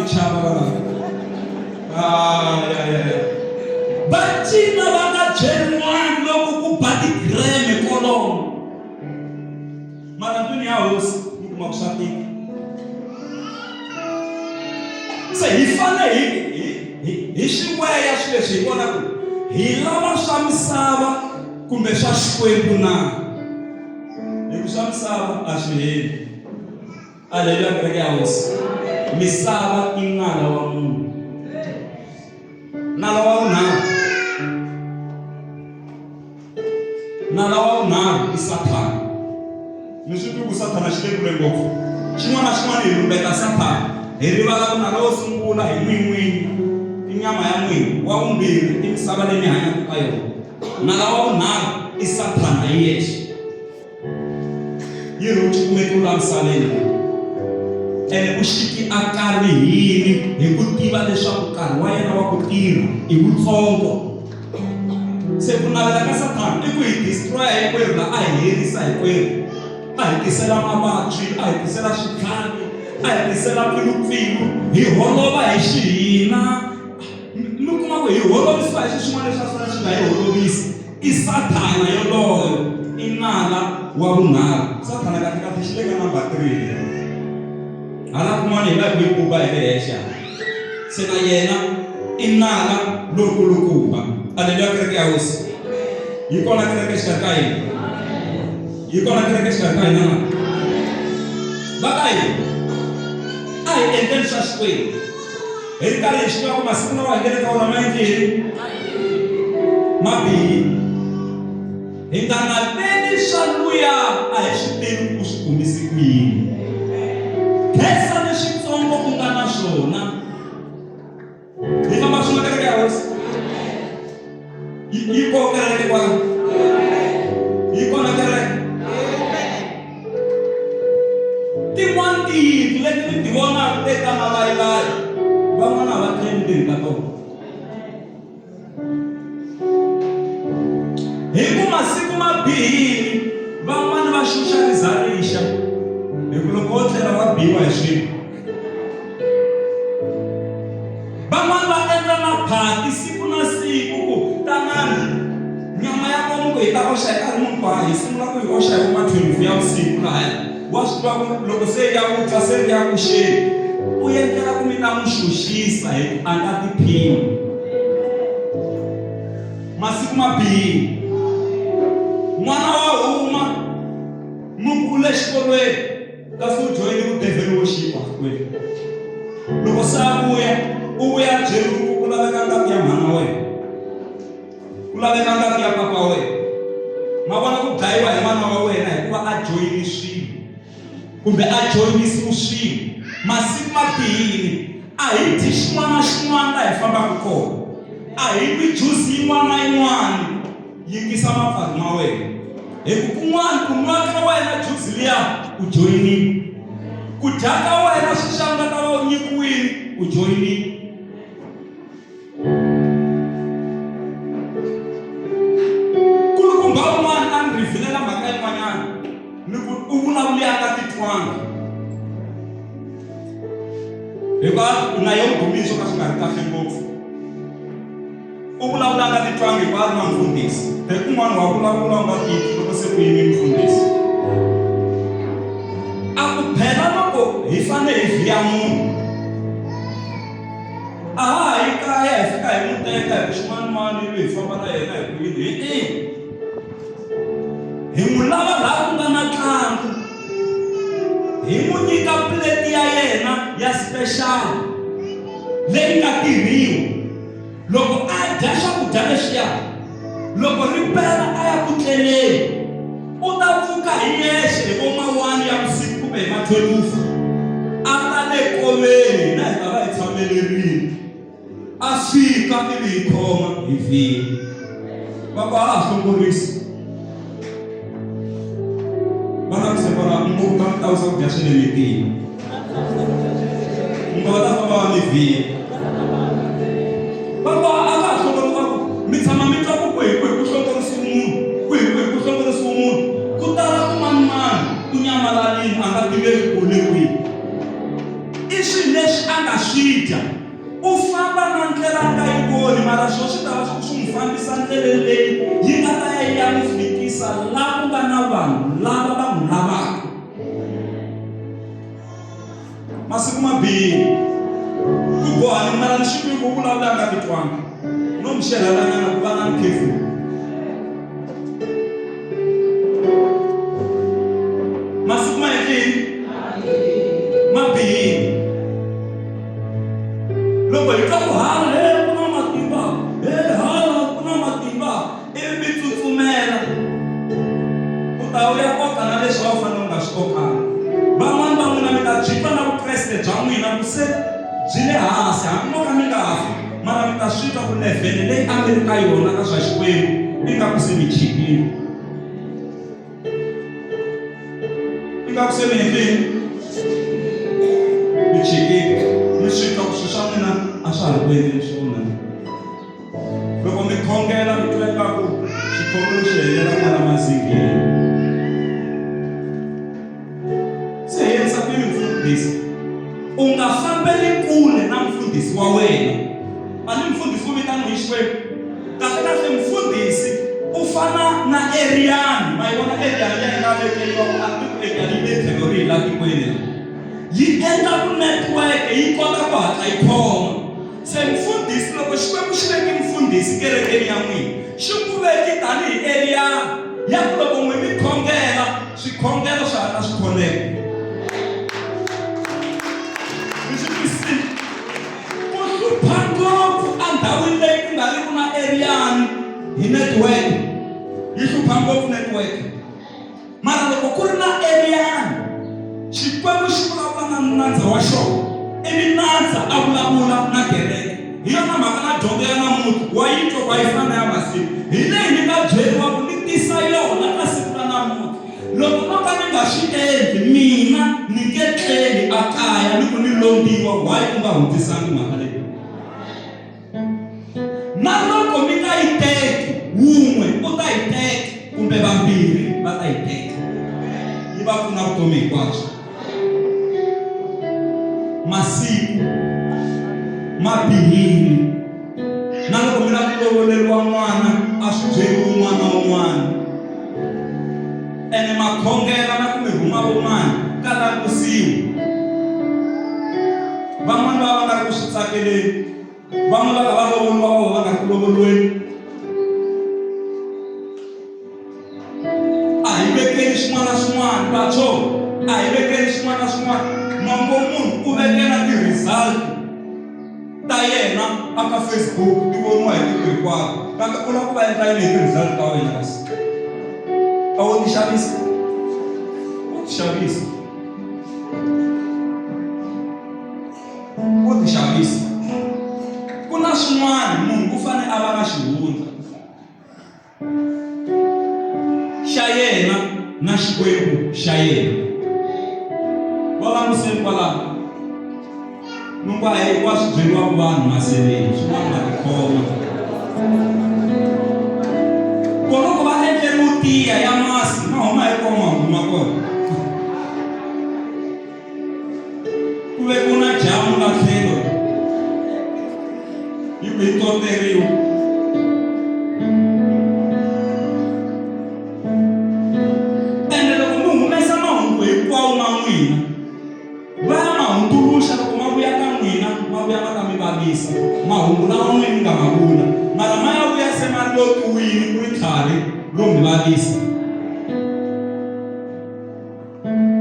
chava va lava. Ah, ya ya ya. Va cina va nga byeriwangi loko ku ba tigreme kolomo. Mara ndlwini ya hosi mi kuma ku swa tika. Se hi fane hi hi hi hi swi weya swilo leswi hi vona ku hi lava swa misava kumbe swa Xikwembu na. Hi ku swa misava a swi heli. Aleluya kereke ya hosi. Misava i nala wa munhu. Nala wa vunharhu. Nala wa vunharhu i Sathana. Mi swi tivi ku Sathana xi le kule ngopfu. Xin'wana na xin'wana hi lumbeta Sathana. Hi rivala ku nala wo sungula hi n'win'winyi i nyama ya n'wina, wa vumbirhi i misava leyi mi hanyaka ka yona. Nala wa vunharhu i Sathana hi yexe. Yi ri u cukumetiwe la misaveni ene u xiki a karihini hi ku tiva leswaku nkarhi wa yena wa ku tirha i wutsongo. Se ku navela ka Sathana i ku hi destroy-a hinkwerhu la a hi herisa hinkwerhu, a hi tisela mavabyi, a hi tisela switlhavi, a hi tisela mpfilumpfilu, hi holova hi xihina. Mi kuma ku hi holovisiwa hi swin'wana leswi a swi fanele swi nga hi holovisi. I Sathana yoloyo, i nala wa vunharhu. Sathana kahle-kahle xi le ka number 3. Hala kun'wana hi va hi ku yi buba hi le hexe hala. Se na yena i nala lowukulukumba. Aleluya kereke ya Hosi. Yi kona kereke exikarhi ka hina. Yi kona kereke exikarhi ka hina na? Va ka hina a hi endleni swa Xikwembu. Hi ri karhi hi swi tiva ku masiku lawa hi nga le ka wona ma endle yini? Ma bihile. Hi nga naveli swa luya a hi swi tivi ku u swi kumise ku yini. Khensa leswitsongo u nga na swona. Hi famba swin'we kereke ya Hosi. Yi kona kereke kwala. Yi kona kereke. Tin'wana tiyindlu leti mi ti vonaka te ta mavayivayi, van'wana a va tleli ndzeni ka tona. Hi ku masiku ma bihile, van'wana va xuxa ri za ri xa, hi ku loko wo tlela wa biwa hi swilo. Van'wana va endla maphati siku na siku ku tanani nyama ya komu ku hi ta oxa hi karhi munhu hi sungula ku yi oxa hi vo ma 12 ya vusiku lahaya wa swi tiva ku loko se ya vupfa se ri ya kuxeni u endlela ku mi ta n'wi xuxisa hi ku a nga tiphini masiku ma bihile n'wana wa huma mi ku u le xikolweni Kasi u joyine ku devil worship kwini. Loko se a vuya, u vuya a byeriwe ku ku laveka ngati ya mhana wena. Ku laveka ngati ya papa wena. Ma vona ku dlayiwa hi mana wa wena hikuva a joyini swilo kumbe a joyinisiwe swilo. Masiku ma bihile, a hi dyi xin'wana na xin'wana laha hi fambaka kona. A hi nwi juzi yin'wana na yin'wana. Yingisa mapfalo ma wena. Hi ku kun'wana ku nwa ka wena juzi liya u joyinile. Ku dya ka wena sweswi a nga ta va u nyikiwile u joyinile. Kulukumba un'wana a ni rhivilela mhaka yin'wanyana ni ku u vulavule a nga titwanga hikuva na ye u dumile swo ka swi nga ri kahle ngopfu. U vulavula a nga titwangi hikuva a ri na mufundhisi. He kun'wana wa vulavula u nga titwi loko se ku yime mufundhisi. A ku phela loko hi fane hi vhiya munhu a ha ha yi kaya hi fika hi n'wi teka hi ku ximanimani ivi hi famba na yena hi ku yini hi ini hi n'wi lava laha ku nga na ntlangu hi n'wi nyika plate ya yena ya special leyi nga tirhiwa Loko a dya swakudya leswiya, loko ri pela a ya ku tleleni, u ta pfuka hi yexe hi vo ma-one ya vusiku kumbe hi ma-twelve, a ta le koveni, hina hi ta va hi tshamelerile. A fika ivi hi khoma hi vhiya. Va ku a ha hlongorisi. Va ta ku separa ngopfu ta ta swakudya swa le mitini. Ngo va ta famba va mi vhiya. Va ku a ka ha hlongori va ku mi tshama mi twa ku kwihi kwihi ku hlongorisiwe munhu, kwihi kwihi ku hlongorisiwe munhu. Ku tala ku mani mani u nyamalalile a nga tiveki ku u le kwihi. I swilo leswi a nga a swi dya u famba na ndlela a nga yi voni mara swo swi ta va swi n'wi fambisa ndleleni leyi yi nga ta ya yi ya n'wi fikisa la ku nga na vanhu lava va n'wi lavaka masiku mabirhi ku boha ni mara ni swi tivi ku vulavula a nga titwanga no mi xerhelanyana ku va na nkhefu masiku ma endlini ma bihile loko hi twa ku hala he ku na matimba he hala ku na matimba ivi mi tsutsumela u ta u ya koka na leswi a wu fanele u nga swi kokanga van'wani va n'wina mi ta byi twa na vukreste bya n'wina ku se byi le hansi hambi mo ka mi nga fi mara mi ta swi twa ku levhele leyi a mi ri ka yona ka swa xikwembu ingaku se mi chikile ingaku se mi endleni mi chikile mi swi twa ku swilo swa n'wina a swa ha ri ku endleni swona loko mi khongela mi twa ingaku xikhongelo xi helela kwala mazingheni se herisa ku yini mfundhisi u nga fambeli kule na mfundhisi wa wena a ni mfundhisi u vitaniwe hi xikwembu kahle kahle mfundhisi u fana na eriyani ma yi vona eriyani leyi nga vekeriwa ku a tiku eriyani yi le tlhelo rihi la tikweni yi endla ku network yi kota ku hatla yi khoma Se mufundhisi, loko Xikwembu xi veke mufundhisi kerekeni ya n'wina, xi ku veki tanihi Eliya ya ku loko n'wi mi khongela, swikhongelo swi hatla swi khoneka. Mi swi twisisile? Ku hlupha ngopfu endhawini leyi ku nga ri ku na Eriyani hi network, yi hlupha ngopfu network. Mara loko ku ri na Eriyani, Xikwembu xi vulavula na nandza wa xona, ivi nandza a vulavula na kereke. Hi yona mhaka na dyondzo ya namuntlha wa yi twa ku a yi fani na ya masiku. Hi leyi ni nga byeriwa ku ni tisa yona ka siku ra namuntlha. Loko no ka ni nga swi endli mina ni nge tleli a kaya ni ku ni lombiwa why u nga hundzisangi mhaka leyi. Na loko mi nga yi teki, wun'we u ta yi teka kumbe vambirhi va ta yi teka, yi va pfuna vutomi hinkwabyo. Masiku ma bihile, na loko mi lava ku lovoleriwa n'wana a swi byeriwi un'wana na un'wana ene ma khongela na ku mi rhuma vomani ka langusiwa. Van'wana va va nga ri ku swi tsakeleni, van'wana va ka va lovoriwa va va va nga ri ku lovoriweni. A hi vekeni swin'wana na swin'wana vatsho, a hi vekeni swin'wana na swin'wana. Mongo munhu u vekela ti-result ta yena aka Facebook ti voniwa hi tiko hinkwaro, kambe u lava ku va endla yini hi ti-result ta wena kasi? A wo ti xavisa, wo ti xavisa. Wo tixavisa. Ku na swin'wana munhu u fanele a va na xihundla xa yena na Xikwembu xa yena. Va languseni kwalano. Ni ku a hi hinkwaswo byeriwaka vanhu maseleni, swin'wana ma tikhoma. Koloko va endleriwe tiya ya masi ma huma hi kona mahungu ma kona. Ku ve ku na jamu la tlhelo yi ku yi toteriwa. Ene loko mi humesa mahungu hinkwawo ma n'wina Va ya ma hundzuluxa loko ma vuya ka n'wina, ma vuya ma ta mi vavisa. Mahungu lawa n'wina mi nga ma vula, mara ma ya vuya se ma lotiwile ku ri tlhari ro mi vavisa.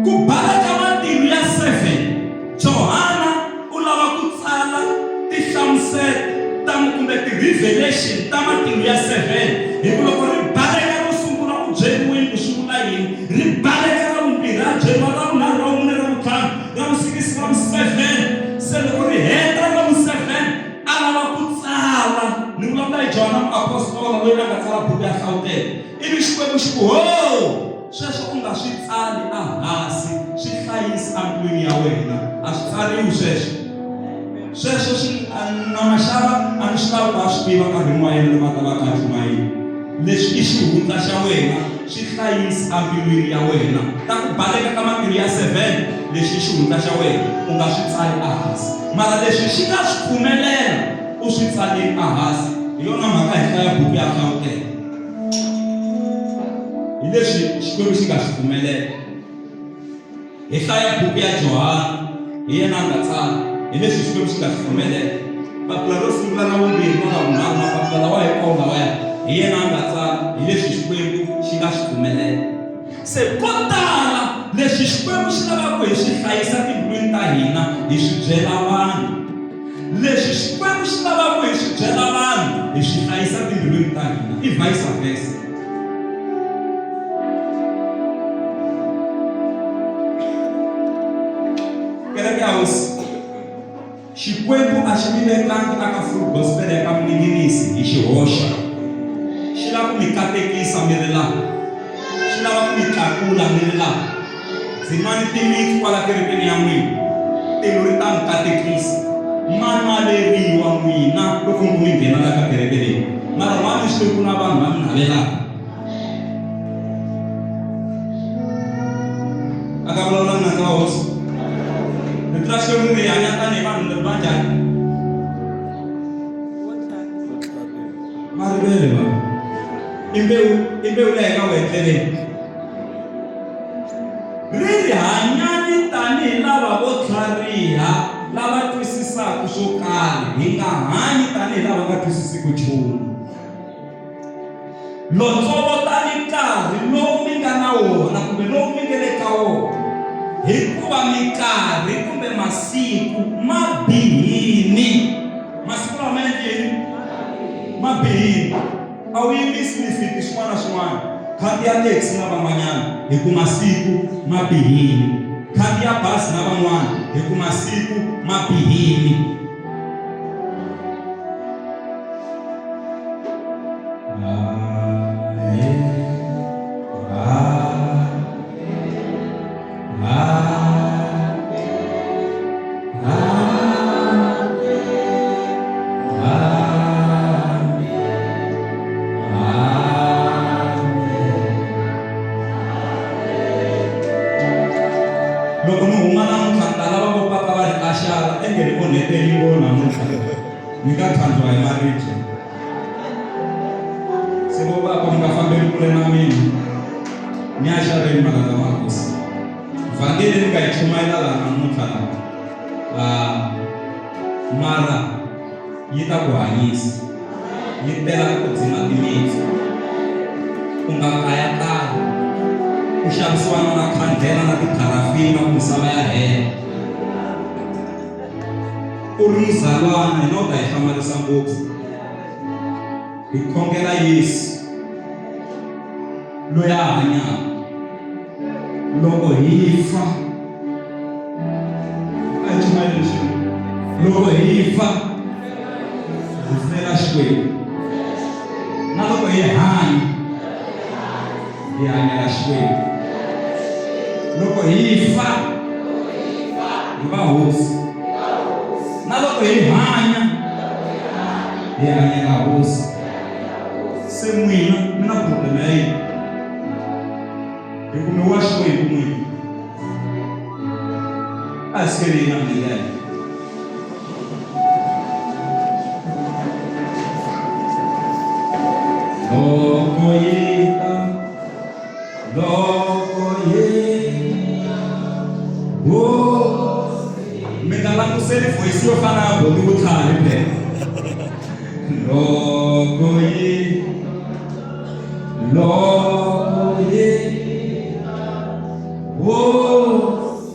Ku baleka matimu ya 7, Johana u lava ku tsala tinhlamuselo ta kumbe ti-revelation ta matimu ya 7 hi ku loko ri baleka ro sungula u byeriwile ku swi vula yini, ri baleka ra vumbirhi ra byeriwa, ra vunharhu, ra vumune, ra vutlhanu, ra vusikisi, ra vuseven. Se loko ri heta ra vuseven a lava ku tsala, ni vulavula hi Johana muapostola loyi a nga tsala buku ya Hlavutelo, ivi Xikwembu xi ku, Ho! Sweswo u nga swi tsali ehansi, swi hlayisi embilwini ya wena. A swi tsariwi sweswo. Sweswo swi na maxava a ni swi lavi ku a swi tiva nkarhini wa yena loko a ta va a kha a chumayela. Leswi i xihundla xa wena, swi hlayisi embilwini ya wena. Ta ku baleka ka matimu ya 7. Lexi i xihundla xa wena, u nga swi tsali ehansi. Mara leswi xi nga swi pfumelela u swi tsaleni ehansi. Hi yona mhaka hi hlaya buku ya Nhlavutelo. Hi leswi Xikwembu xi nga swi pfumelela. Hi hlaya buku ya Johani, hi yena a nga tsala. Hi leswi Xikwembu xi nga swi pfumelela. Papila ro sungula ra vumbirhi na ra vunharhu, mapapila lawa hinkwawo lawaya, hi yena a nga tsala. Hi leswi Xikwembu xi nga swi pfumelela. Se ko tala leswi Xikwembu xi lavaka hi swi hlayisa timbilwini ta hina hi swi byela vanhu. Leswi Xikwembu xi lavaka hi swi byela vanhu hi swi hlayisa timbilwini ta hina. I vice versa. Kereke ya Hosi Xikwembu a xi mi vekangi aka Full Gospel ya ka Mninginisi hi xihoxo. Xi lava ku mi katekisa mi ri laha. Xi lava ku mi tlakula mi ri laha. Dzimani timitsu kwala kerekeni ya n'wina, tilo ri ta mi katekisa. Ma naleriwa n'wina loko mi ku mi nghena la ka kereke leyi. Mara why mi swi tivi ku na vanhu va mi navelaka? A ka vulavula na nandza wa hosi. Rito ra Xikwembu ri hanya tanihi vanhu va njhani? Va rivele vanhu. I mbewu i mbewu leyi nga ku endleleni. Ri ri hanyani tanihi lava vo tlhariha lava twisisaka swo karhi, hi nga hanyi tanihi lava nga twisisiki nchumu. Londzovotani nkarhi lowu mi nga na wona kumbe lowu mi nge le ka wona, hikuva minkarhi kumbe masiku ma bihini. Masiku lawa ma endle yini? Ma bihini. A wu yimisi lifiti swin'wana na swin'wana, khandziya taxi na van'wanyana hi ku masiku ma bihini. Khandziya bazi na van'wana hi ku masiku ma bihini. Loko ni huma namuntlha ni ta lava vo papa va ri axara enge ni onheteli ngo namuntlha. Mi nga khandliwa hi maribye. Se vo papa mi nga fambeli kule na mina. Ni ya xaveni mhaka ta mahosi. Vhangeli ni nga yi chumayela laha namuntlha laha. Ah, mara yi ta ku hanyisa. Yi tela ku dzima timitsu. U nga kayakayi. Ku xavisiwa na makhandlela na tipharafini va ku misava ya hela. U ri muzalwana hina u ta hi hlamarisa ngopfu. Hi khongela Yesu loyi a hanyaka. Loko hi fa a hi chumayeleni swin'we. Loko hi fa hi fela Xikwembu. Na loko hi hanya hi hanyela Xikwembu. Loko hi fa hi va hosi. Na loko hi hanya hi hanyela hosi. Se n'wina mi na problem ya yini? Hi ku mi wa Xikwembu n'wina. A hi sukeni hi na milenge ya hina. Loko yi ta, loko yi ta, Hosi. Mi nga langutiseli voice yo fana na Boti Vutlhari phela. Loko yi loko yi ta, Hosi.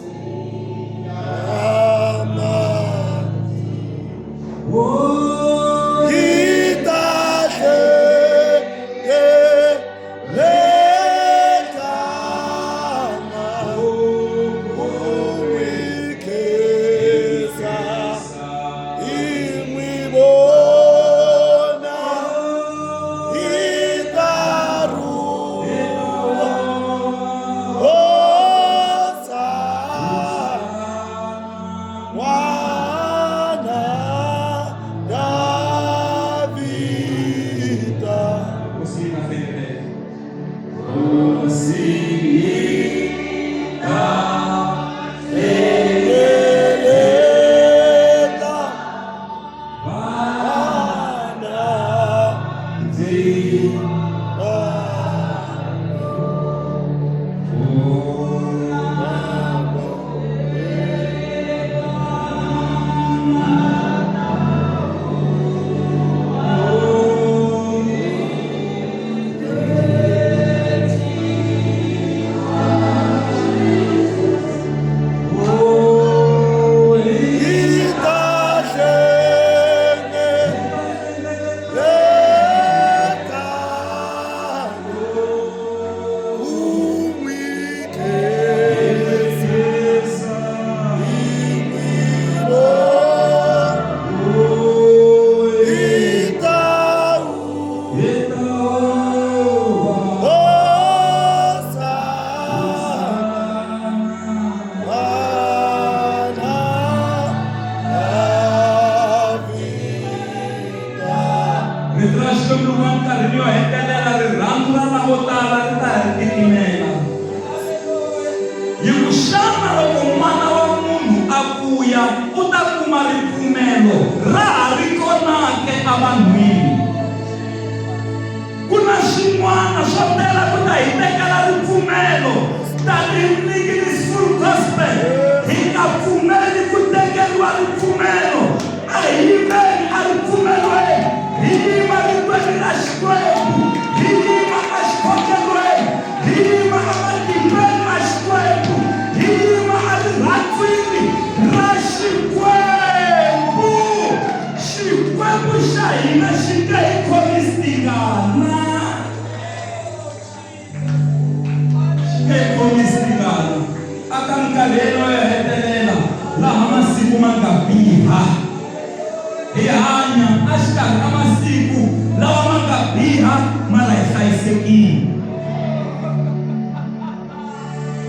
Hi hanya exikarhi ka masiku lawa ma nga biha mara hi hlayisekile.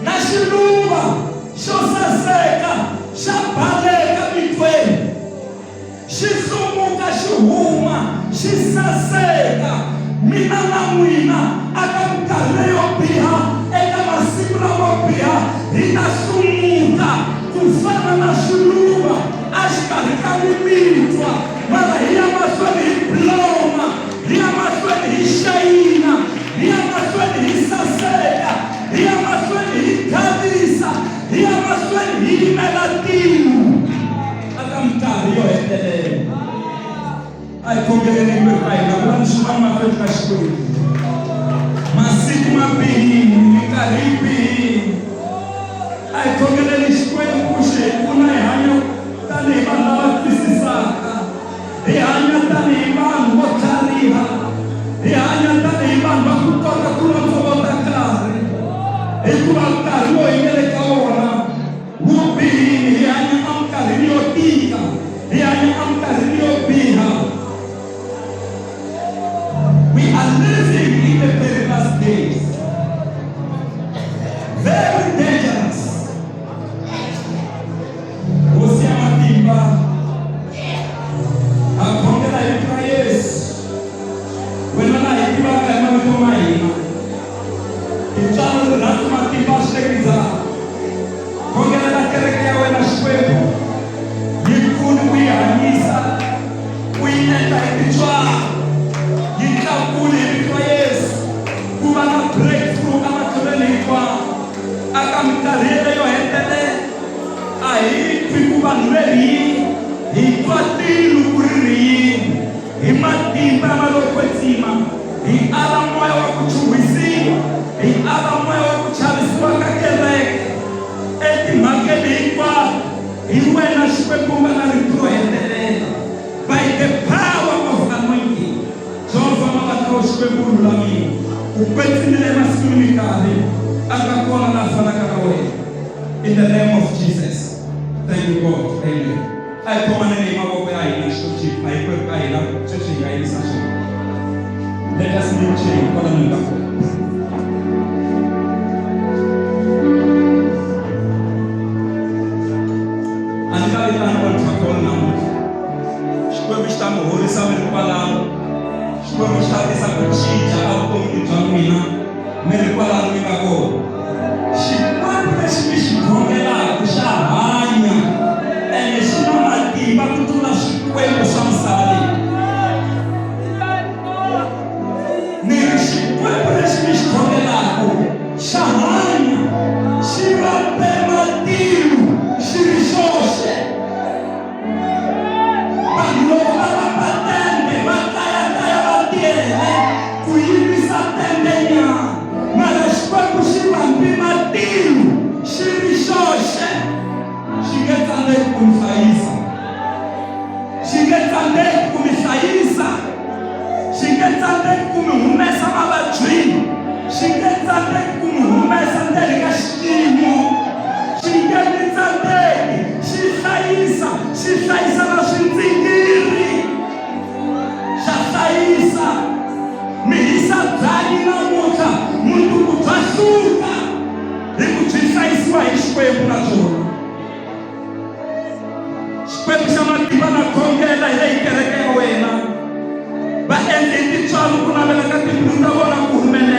Na xiluva xo saseka xa baleka mitweni, xi hlumuka xi huma xi saseka. Mina na n'wina aka minkarhi leyo biha, eka masiku lamo biha, hi ta hlumuka ku fana na swiluva exikarhi ka mimitwa, mara hi ya mahlweni hi bloma, hi ya mahlweni hi xayina, hi ya mahlweni hi saseka, hi ya mahlweni hi khavisa, hi ya mahlweni hi yimela tilo aka minkarhi yo hetelela. A hi khongeleni hinkwerhu ka hina ku va ni swin'wana mahlweni ka Xikwembu. Masiku ma bihile, minkarhi yi bihile. A hi khongeleni Xikwembu ku xi hi pfuna hi hanya tanihi vanhu lava twisisaka, hi hanya tanihi vanhu vo tlhariha, hi hanya tanihi vanhu va ku kota ku londzovota nkarhi, hikuva nkarhi lowu hi nga le ka wona wu bihile. Hi hanya eminkarhini yo tika, hi hanya eminkarhini yo biha. We are living in the very last days, very dangerous. Hosi ya matimba, ha khongela hi vito ra Yesu, wena la hi tivaka hi mavito ma hina. Tintswalo, rirhandzu, matimba swi le ndzhaku. Khongelela kereke ya wena Xikwembu, yi pfuni ku yi hanyisa, u yi endla hi tintswalo, yi tlakuli hi vito ra Yesu, ku va na breakthrough ematlhelweni hinkwawo aka minkarhi yeleyo hetelela. A hi twi ku vanhu ve ri yini, hi twa tilo ku ri ri yini. Hi matimba ya mali yo kwetsima hi ala moya wa ku chuhisiwa, hi ala moya wa ku chavisiwa ka kereke etimhakeni hinkwato. Hi wena Xikwembu nga na rito ro hetelela. By the power of anointing, Jehovha mavatla wa Xikwembu u lulamile, u kwetsimile emasikwini minkarhi, a nga kona la fanaka na wena. In the name of Jesus, thank you God, amen. A hi khomaneni hi mavoko ya hina. Xikwembu xi a hinkwerhu ka hina sweswi hi nga yimisa swona. Let us kneel chain kwalano hi nga kona. A ni nga vitani altar call namuntlha. Xikwembu xi ta mi horisa mi ri kwalano. Xikwembu xi ta tisa ku cinca evuton'wini bya n'wina mi ri kwalano mi nga kona. Xikwembu lexi mi xi khongelaka xa hanya ene xi na matimba ku tlula swikwembu swa misava leyi. Ni ri Xikwembu lexi mi xi khongelaka xa hanya, xi va pe matilo xi ri xoxe. Vanhu loko va vamba tende va kayakaya va tiyele ku yimisa tende nyana, mara Xikwembu xi vambi matilo xi ri xoxe. Xi nge tsandzeki ku mi hlayisa, xi nge tsandzeki ku mi hlayisa, xi nge tsandzeki ku mi humesa mavabyini, xi nge tsandzeki ku mi humesa ndzeni ka xiyimo, xi nge mi tsandzeki. Xi hlayisa, xi hlayisa na swindzingiri, xa hlayisa. Mi hisa byanyi namuntlha, mundzuku bya hluka, hi ku byi hlayisiwa hi Xikwembu na byona. Xikwembu xa matimba, na khongela hi leyi kereke ya wena, va endle hi tintswalo ku navela ka timbilu ta vona ku humelela.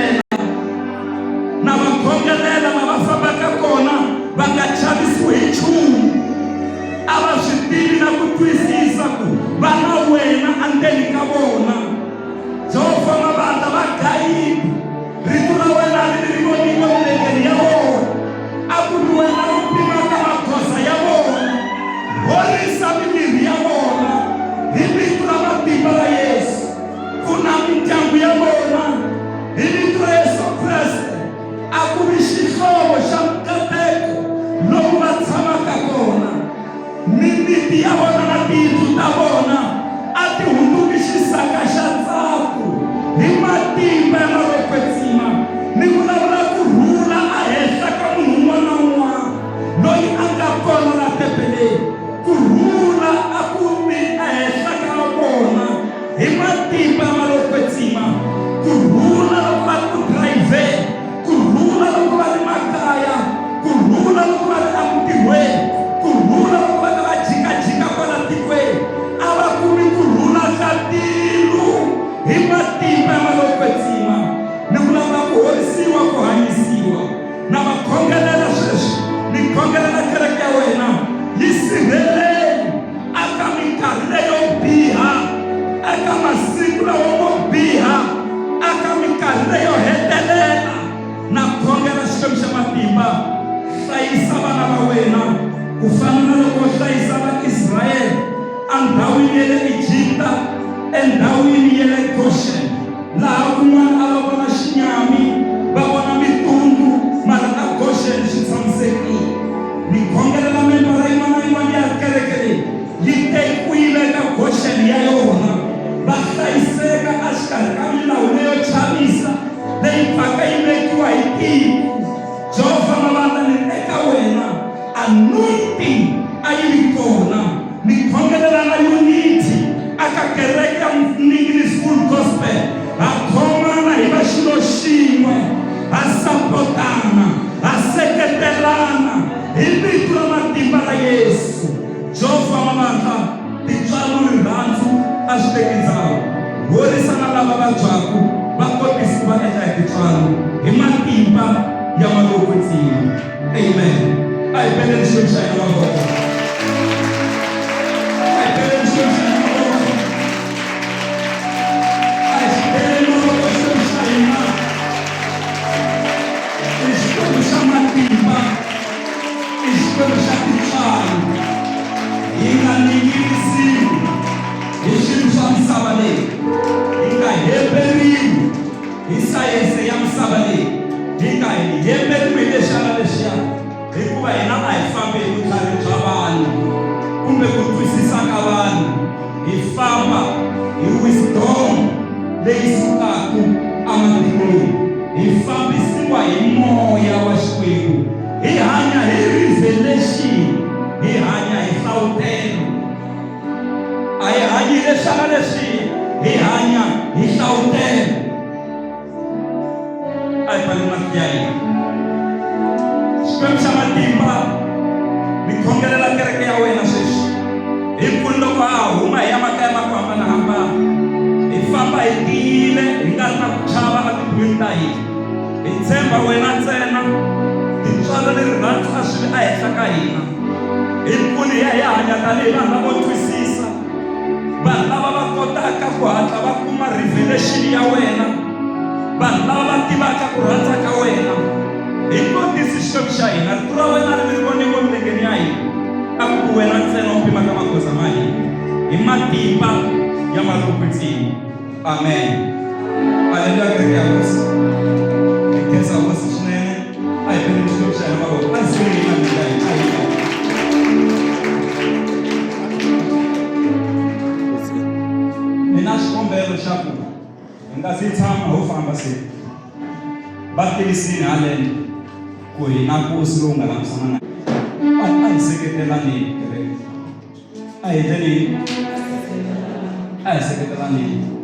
masiku lawa mo biha aka minkarhi leyo hetelela na khongela Xikwembu xa matimba hlayisa vana va wena ku fana na loko u hlayisa Vaisrayele endhawini ya le Egipta endhawini ya le Goshen laha kun'wana a va vona xinyami va vona mitungu mara a Goshen swi tshamisekile ni khongelela membara yin'wana na yin'wana ya kereke leyi yi tekiwile ka Goshen ya yona va hlayiseka exikarhi ka milawu leyo chavisa leyi pfaka yi vekiwa hi tiko Jehovha mavandla ni eka wena anointing a yi vi kona ni khongelela na unity aka kereke ya Mningini Full Gospel ha khomana hi va xilo xin'we ha sapotana ha seketelana hi vito ra matimba ra Yesu Jehovha mavandla tintswalo rirhandzu a swi teki ndhawu horisa na lava vabyaku va kotisi ku va endla hi tintswalo hi matimba ya malokwetsima amen a hi beleni xikwembu xa hina mavoko a hi beleni xikwembu xa hina mavoko a hi xi beleni mavoko xikwembu xa hina i xikwembu xa matimba i xikwembu xa tintswalo hi nga ninginisiwi hi swilo swa misava leyi hi nga hemberiwi hi sayense ya misava leyi hi nga hemberiwi hi lexiya na lexiya hikuva hina a hi fambi hi vutlhari bya vanhu kumbe ku twisisa ka vanhu hi famba hi wisdom leyi sukaka ematilweni hi fambisiwa hi moya wa Xikwembu hi hanya hi revelation hi hanya hi hlawutelo a hi hanyi leswi na leswi hi hanya hi hlawutelo a hi pfali mahlo ya hina Xikwembu xa matimba ni khongelela kereke ya wena sweswi hi pfuni loko ha huma hi ya makaya ma ku hambanahambana hi famba hi tiyile hi nga ri na ku chava etimbilwini ta hina hi tshemba wena ntsena tintswalo ni rirhandzu a swi vi ehenhla ka hina hi pfuni hi ya hi hanya tanihi vanhu lavo twisisa vanhu lava va kotaka ku hatla va kuma revelation ya wena vanhu lava va tivaka ku rhandza ka wena hi kotisi Xikwembu xa hina rito ra wena ri vi ri voniwa emilengeni ya hina a ku ku wena ntsena u pimaka magoza ma hina hi matimba ya malokwetsini amen aleluya kereke ya hosi hi khensa hosi swinene a hi beni Xikwembu xa hina mavoko a hi sunguleni hi matimba ya hina a hi ni na xikombelo xa ku hi nga si tshama ho famba se va tivisini haleni ku hi na nkosi lowu nga langusana na a hi seketelaneni kereke a hi endleni a hi seketelaneni.